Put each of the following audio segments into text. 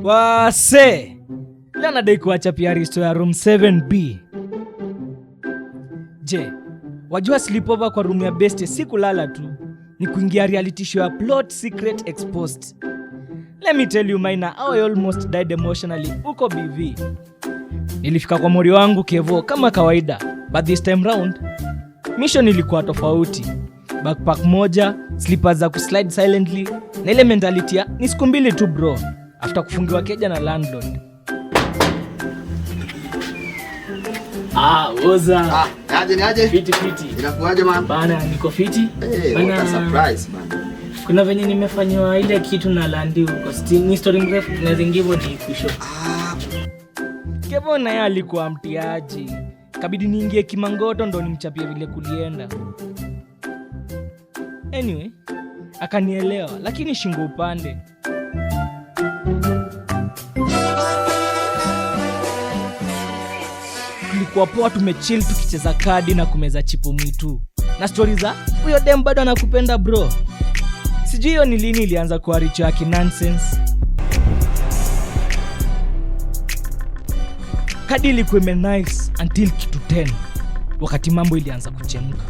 Wase, leo nadai kuacha pia risto ya room 7B. Je, wajua sleepover kwa room ya beste si kulala tu, ni kuingia reality show ya Plot Secret Exposed. Let me tell you maina, how I almost died emotionally huko BV. Nilifika kwa mori wangu Kevo kama kawaida, but this time round mission ilikuwa tofauti. Backpack moja, slippers za kuslide silently na ile mentality ya ni siku mbili tu bro, after kufungiwa keja na landlord. Ah, oza. Ah, aje ni aje? Fiti fiti. Inakuaje man? Bana, niko fiti. Hey, what a surprise man. Kuna venye nimefanywa ile kitu na landi huko. Ni story mrefu tunaweza ingia hivyo ni kusho. Ah, Kevo naye alikuwa mtiaji. Kabidi niingie kimangoto ndo nimchapie vile kulienda. Anyway, akanielewa lakini shingo upande. Tulikuwa poa tumechill tukicheza kadi na kumeza chipo mwitu. Na stori za huyo dem bado anakupenda bro. Sijui hiyo ni lini ilianza kuwa richo yake nonsense. Kadi ilikuwa ime nice until kitu 10 wakati mambo ilianza kuchemka.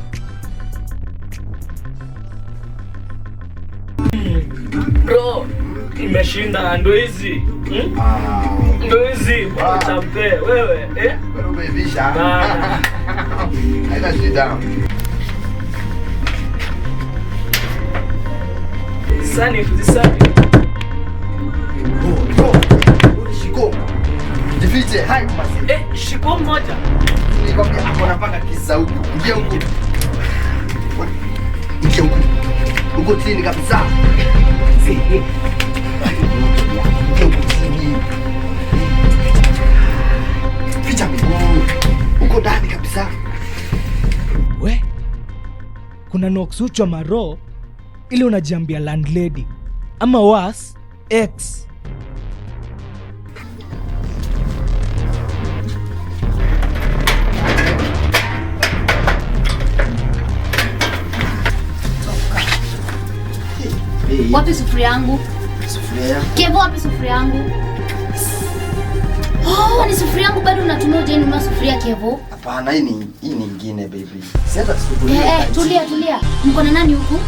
Bro, imeshinda ndo hizi. Hmm? Ah, Ndo hizi bro, champe wewe eh? wewe umeivisha. Bana. Haina shida. Sani sani. Go, go. Rudi shiko. Jifiche, hai basi. Eh, shiko moja. Nikwambia ako na paka kisa huku. Ingia huku. Ingia huku. Huko chini kabisa. Ingia huku chini. Ficha miguu. Huko ndani kabisa. We, kuna noksuchwa maro ile unajiambia landlady ama was ex. Hey, Wapi sufuria yangu? sufuria yako. Kevo, wapi sufuria yangu? Oh, ni sufuria yangu bado unatumia hujainunua sufuria Kevo? Hapana, hii ni ingine baby. Si hata sufuria. Eh, eh, tulia tulia. Mko na nani huku?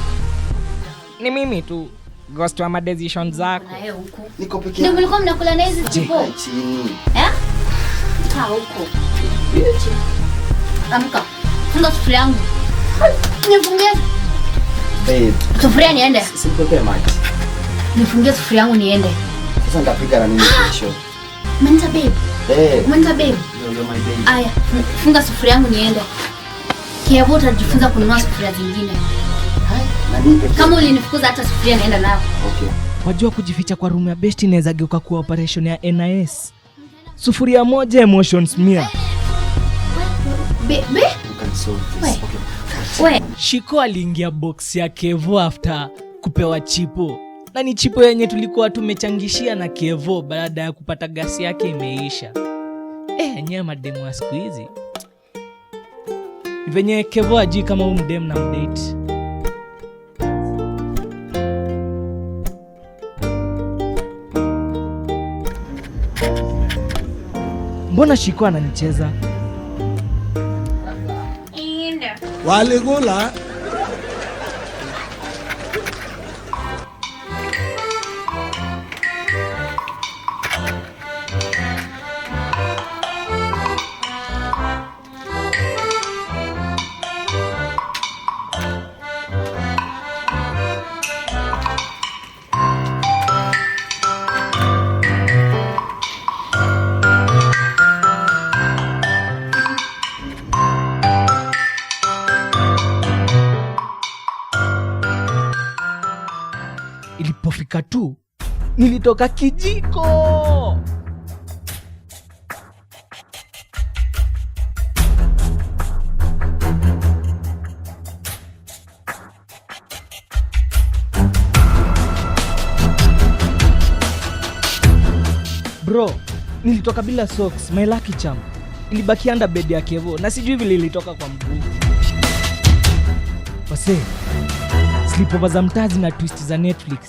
Ni mimi tu ghost wa madecision zako. Na yeye huku. Niko peke Ndio yangu. mlikuwa mnakula na hizi chipo. Chini. Eh? Kaa huko. Amka. Funga sufuria yangu. Nifungie Babe, sufuria niende. sikupe maji. Nifungie sufuria yangu niende. Sasa nitapika na nini kesho? Umeniita babe. Eh, Umeniita babe. you're my baby. Aya, funga sufuria yangu niende. Kevo, utajifunza kununua sufuria zingine. Na nini peke Kama ulinifukuza hata sufuria naenda nayo. Okay. Wajua kujificha kwa room ya best inaweza geuka kuwa operation ya NIS. Sufuria moja emotions mia. Be, be? You can solve this. We. Okay. We. Shiko aliingia box ya Kevo after kupewa chipo, na ni chipo yenye tulikuwa tumechangishia na Kevo baada ya kupata gasi yake imeisha. Eh, enyewe mademu wa siku hizi ni venye Kevo ajui kama huu mdemu na mdate. Mbona Shiko ananicheza? Walikula. Ilipofika tu nilitoka kijiko. Bro, nilitoka bila socks, my lucky charm ilibaki under bed ya Kevo na sijui vile ilitoka kwa mguu. Wase, sleepover za mtaa zina twist za Netflix.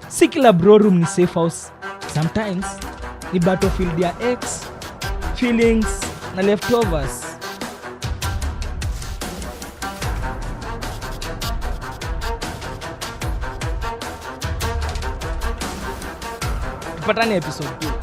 Si kila bro room ni safe house. Sometimes ni battlefield ya ex, feelings na leftovers. Tupatane episode 2.